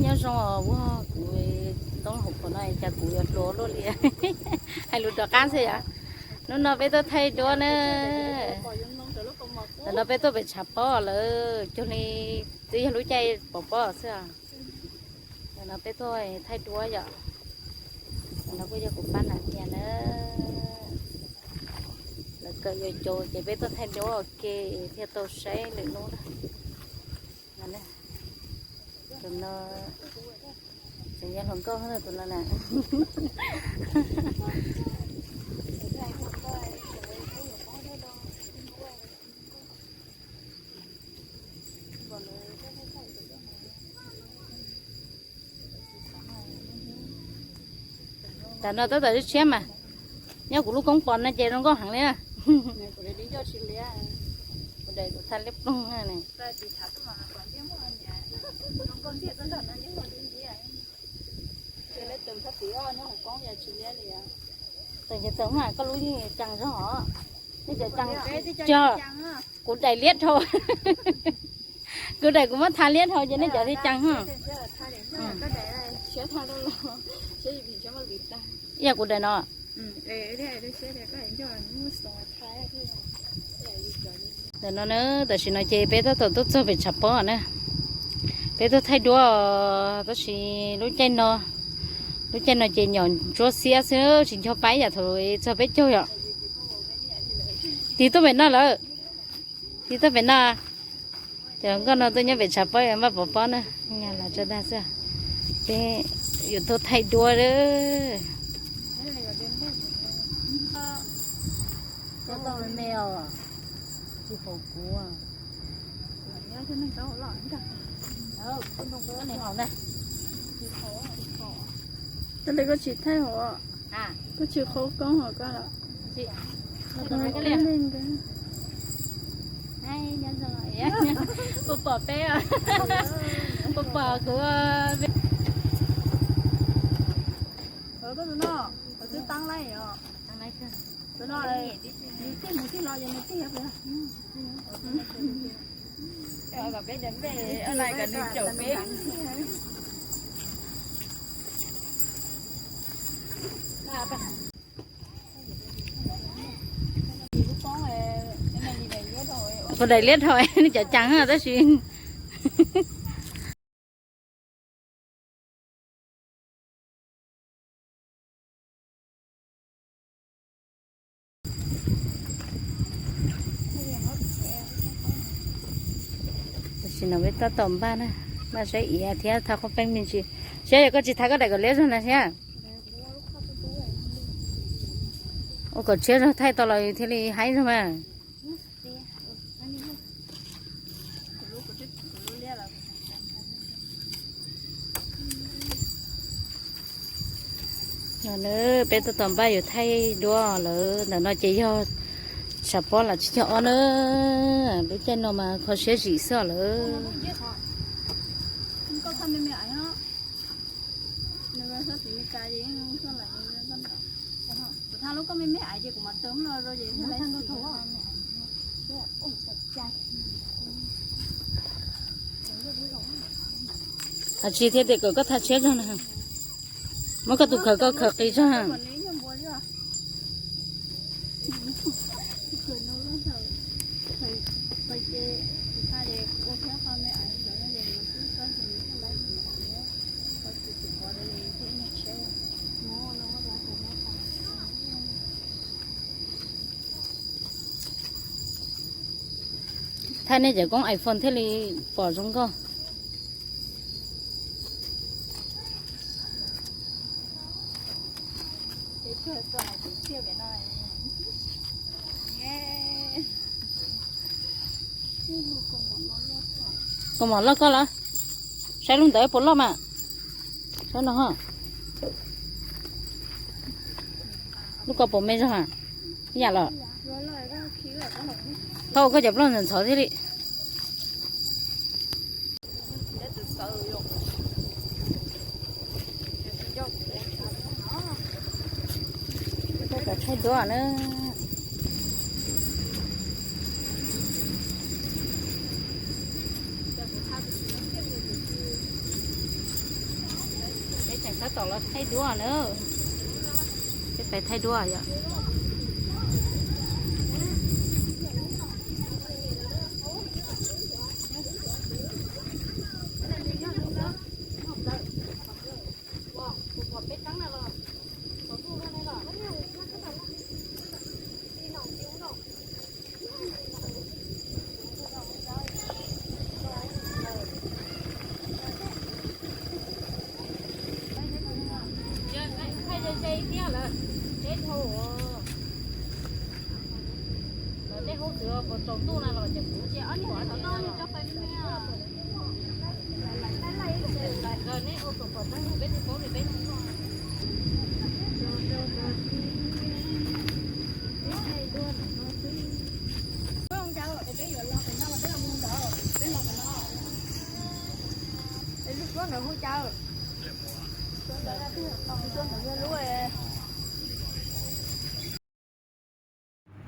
Nyob zoo os, kuv ntoo hauv paus no cas kuv yuav hluas luaj li. Hais lus rov qab xwb yom. Hnub no peb tuaj thaij duab na. Tam no peb tuaj pem tshav pob lawm, cuag li twb yog lub caij pov pob xwb os. Tam no peb tuaj thaij duab yom. Tam no kuj yog kuv pab nam niam na. Lawv kawm yuav caum ces peb tuaj thaij duab ua ke thiaj tau saib lwm hnub na. Tus no tseem yog hluas nkauj na tus no na. Tam no tab tom tshiab mas, nyob kuv lub koob pos no ces zoo nkauj heev li. Kuv daim kuv tha liab ploog ne. Tus ces tawm mas koj lub yeej cees zog os. Nej cov cees, kuv daim liab dhau. Kuv daim kuv muab tha liab dhau ces nej cov thiaj cees os. Ib yam kuv daim no. Ntawm no na, tam sim no ces peb tab tom tuaj txog pem tshav pob na. Peb tuaj thaij duab, tab sis lub caij no, lub caij no ces nyom ntsuab xiab xwb tsis nco pab ib yam thaum txog peb caug yom. Tig tuaj pem no lawm. Tig tuaj pem no. Cov hluas nkauj no tuaj nyob pem tshav pob npaj pov pob na. Los tso dag xwb. Peb yuav tuaj thaij duab. Tsis haum kuv. Koj li koj tsis thaij hauv, koj tsis qhov koob hauv koj los. Puas pom peb, puas pom kuv? Koj tus no, koj twb taab laij os. Tus no, nws tig mus tig los yog nws tig. Kuv daim liab dhau, nej cov cees tab sis. Tam sim no peb tab tom npaj na, npaj saib iav thiab thau qhob peeb me ntsis. Saib yog koj tsis thau koj daim kom liab zog na saib. Ua kom tshiab zog thaij tau los thiaj li haib zog mas. No na, peb tab tom npaj yuav thaij duab lawm. Ntawm no ces yog tshav pob lam tsib caug ob na. Lub caij no mas kho siab zim xwb lawm. Tsis thiaj tias kom koj tha tshiab zog na. Muab koj tus khawv koj khawv qis zog. Thaij nej cov koob iPhone thiaj li pom zoo nkauj. Kaus mom loj koj los? Saib lub ntawd puas loj mas. Saib no. Lub ko puas me zog a? Ib yam los. Thaub ua koj cov plaub ntxhov ntxhov thiaj li. Thaij duab na. Tab tom los thaij duab na. Peb pais thaij duab yom.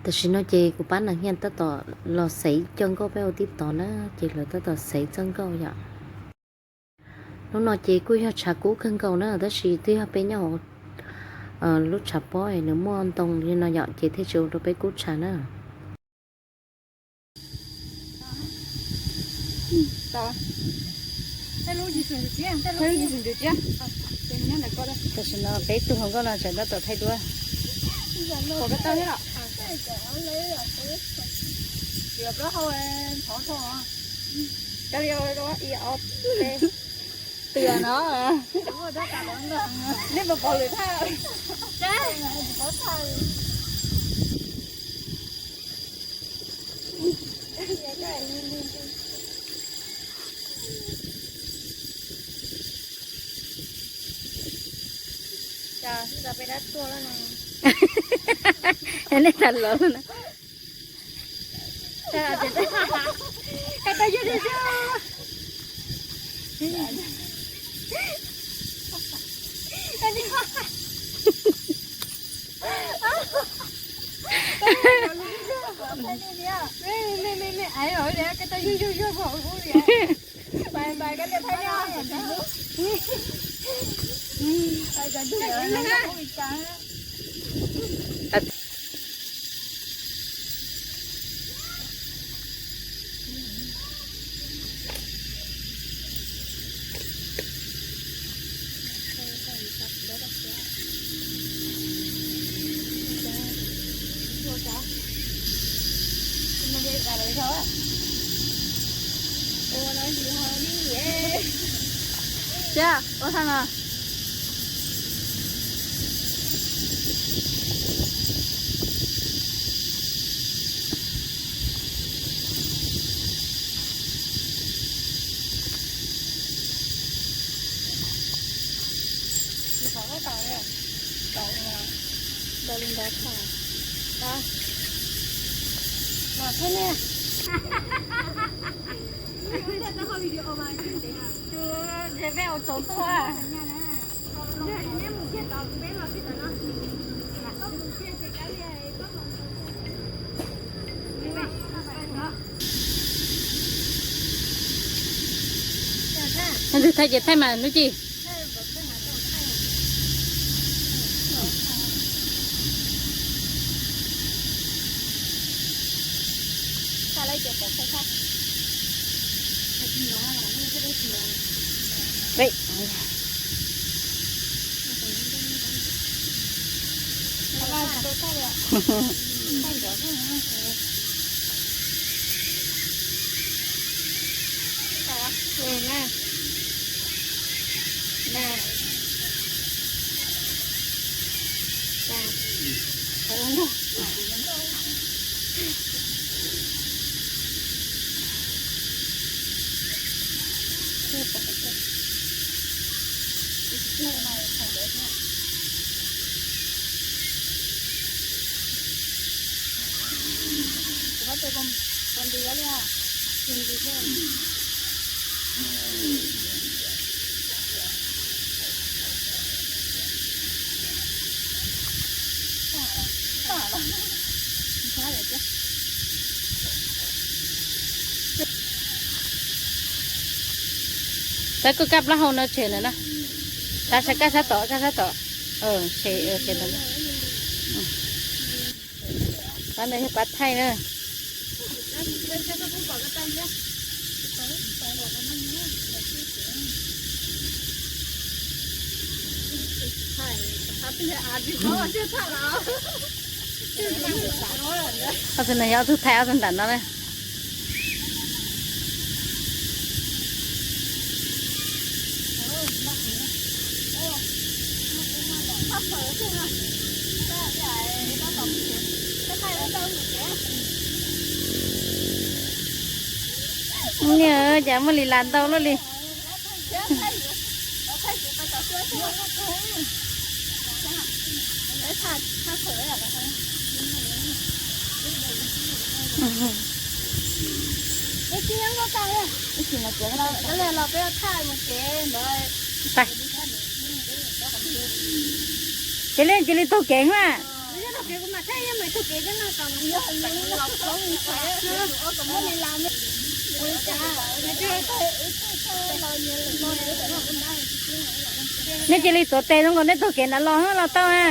Tam sim no ces kuv pab Nas Nyiaj tab tom los xaiv coj nkauj peb ua tib tod na, ces lawv tab tom xaiv txoj nkauj yom. Hnub no ces kuj yog tshav kub kawg nkaus na, tab sis twb yog peb nyob hauv lub tshav pob nws muaj ntoo li no yom, ces thiaj tsis ua rau peb kub tshav na. Tam sim no peb tug hluas nkauj no tseem tab tom thaij duab. Twm no, nej puas pom lwm thaj? Nej tham los na. Ua no. Thaij ces thaij mas nub ci. Tawb koj kab plaub hau no tshem lawm na. Kaj sab, kaj sab tom, kaj sab tom. Ces, ces ntawd. Pab ntawd yog pab thaij na. Ob tug no yog ob tug thaij ob tug nram no na. Niam, cas muaj li las ntau luaj li. Ces li, cia li taug kev na. Nej cia li tuav tes zoo nkaus, nej taug kev nrad los los tau na.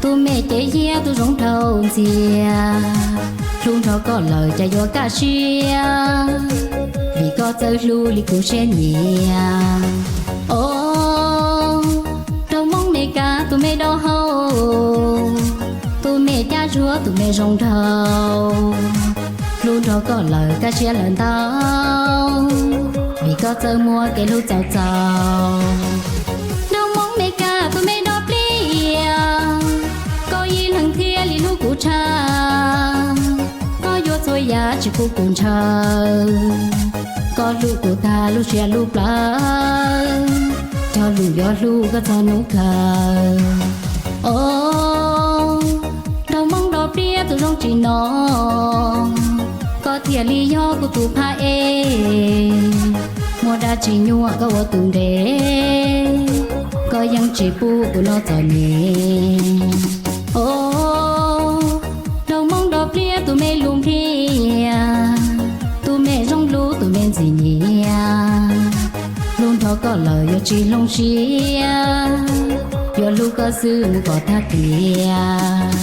Tus me cev yag tus zoo nraug ntxiag, hlub nrog koj lawm cas yuav kaj siab, vim koj txawj hlub li kuv siab nyiam. Os, rau Hmoob Mes Kas tus me dawb hau, tus me cab zuag tus me zoo nraug, hlub nrog koj lawm kaj siab lawm ntau, vim koj txawj muaj kev hlub txaus txaus. Rau Hmoob Mes Kas tus me dawb plias, koj ib leeg thiaj li hlub kuv tshaj, koj yuav txhua yam tsis pub kuv ntshaw, koj hlub kuv tag lub siab lub plawv, cog lus yuav hlub koj txog hnub kawg. Os, rau Hmoob dawb plias tus zoo tsim no, koj thiaj li yog kuv tus phab ej, muaj dab tsi nyuaj koj ua tus nres, koj yeej tsis pub kuv noj txom nyem. Os, rau Hmoob dawb plias tus me lus nphias, tus me zoo hlub tus me ntxim nyiam, hlub nrog koj lawm yuav tsis hloov siab, yuav hlub koj xwb mus kom tag tiam.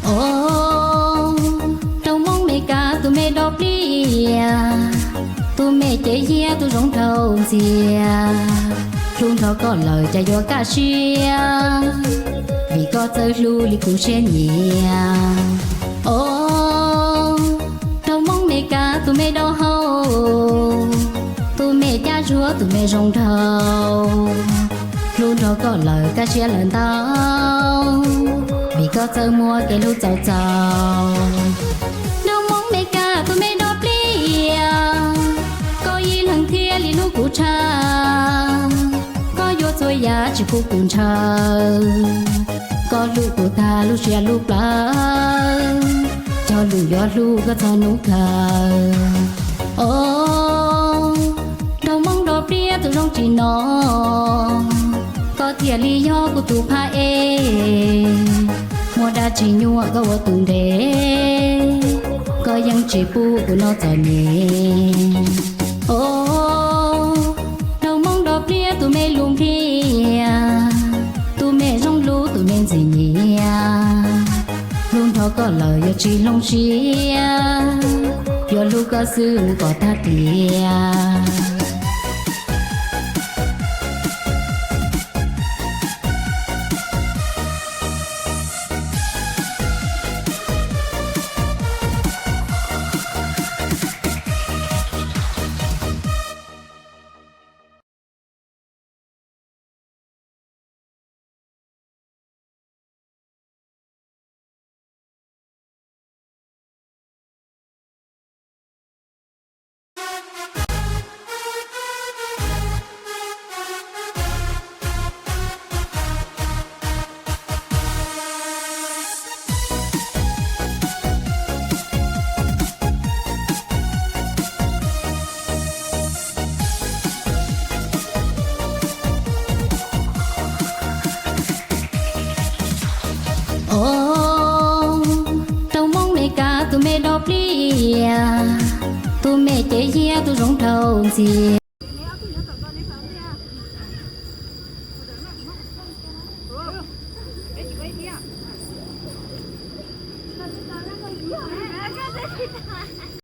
Os, rau Hmoob Mes Kas tus me dawb plias, tus me cev yag tus zoo nraug ntxiag, hlub nrog koj lawm cas yuav kaj siab, vim koj txawj hlub li kuv siab nyiam. Os, rau Hmoob Mes Kas tus me dawb hau, tus me cab zuag tus me zoo nraug, hlub nrog koj lawm kaj siab lawm ntau, vim koj txawj muaj kev hlub txaus txaus. Rau Hmoob Mes Kas tus me dawb plias, koj ib leeg thiaj li hlub kuv tshaj, koj yuav txhua yam tsis pub kuv ntshaw, koj hlub kuv tag lub siab lub plawv, cog lus yuav hlub koj txog hnub kawg. Os, rau Hmoob dawb plias tus zoo tsim no, koj thiaj li yog kuv tus phab ej, muaj dab tsi nyuaj koj ua tus nres, koj yeej tsis pub kuv noj txom nyem. Os, rau Hmoob dawb plias tus me lus nphias, tus me zoo hlub tus me ntxim nyiam, hlub nrog koj lawm yuav tsis hloov siab, yuav hlub koj xwb mus kom tag tiam. Os, rau Hmoob Mes Kas tus me dawb plias, tus me cev yag tus zoo nraug ntxiag.